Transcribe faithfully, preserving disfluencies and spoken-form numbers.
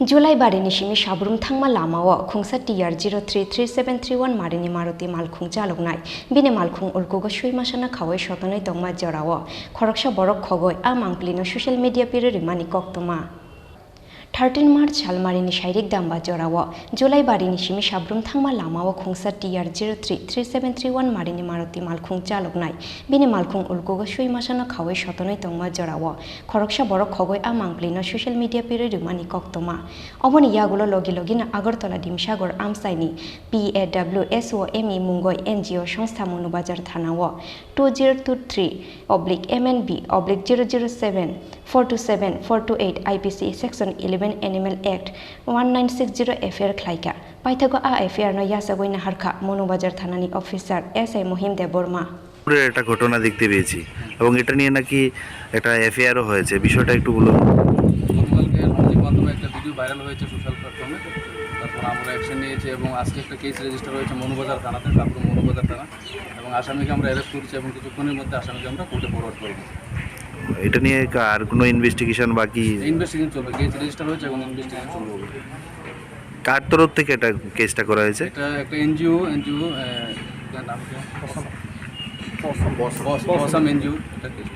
July barini simi Sabrum thangma lamao khungsa T R zero three three seven three one marini Maruti malkhung chaloknai. Bini malkhung ulkugo sui masano khaui sotonwi tongma jorao khoroksa borok khogoi a mangpilino social media piri rimani koktwma. Thirteen March salmarini sairik damba jorao July barini simi Sabrum thangma lamao khungsa T R zero three three seven three one marini Maruti malkhung chaloknai. Bini malkhung ulkugo sui masano khaui sotonwi tongma jorao khoroksa borok khogoi a mangpilino social media piri rimani koktwma. Oboni yagulo logi logino Agartala Dimsagor amchaini P A W S O M E mungoi N G O songstha Monubajar thanao two zero two three oblique M N B oblique zero zero seven four two seven four two eight I P C section eleven Animal Act one nine six zero F I R khlaikha. Paithago a F I R no yachagwi naharkha Monubajar thanani officer S I Mohim Debbarma. দুপুরের একটা ঘটনা দেখতে পেয়েছি এবং এটা নিয়ে নাকি একটা এফআইআরও হয়েছে, বিষয়টা একটু বলুন। গতকালকে সামাজিক মাধ্যমে একটা ভিডিও ভাইরাল হয়েছে সোশ্যাল প্ল্যাটফর্মে। তারপর আমরা অ্যাকশন নিয়েছি এবং আজকে একটা কেস রেজিস্টার হয়েছে মৌলভীবাজার থানাতে, তারপর মৌলভীবাজার থানা, এবং আসামিকে আমরা অ্যারেস্ট করেছি এবং কিছুক্ষণের মধ্যে আসামিকে আমরা কোর্টে ফরওয়ার্ড করবো। এটা নিয়ে কা-, আর কোনো ইনভেস্টিগেশন বাকি? ইনভেস্টিগেশন চলবে, কেস রেজিস্টার হয়েছে, এখন ইনভেস্টিগেশন চলবে। কার তরফ থেকে এটা কেসটা করা হয়েছে? এটা একটা এনজিও, এনজিও, আহ, এটার নাম কি? বস-, বস-, বস-, বসাম এনজিও, এটা কেস।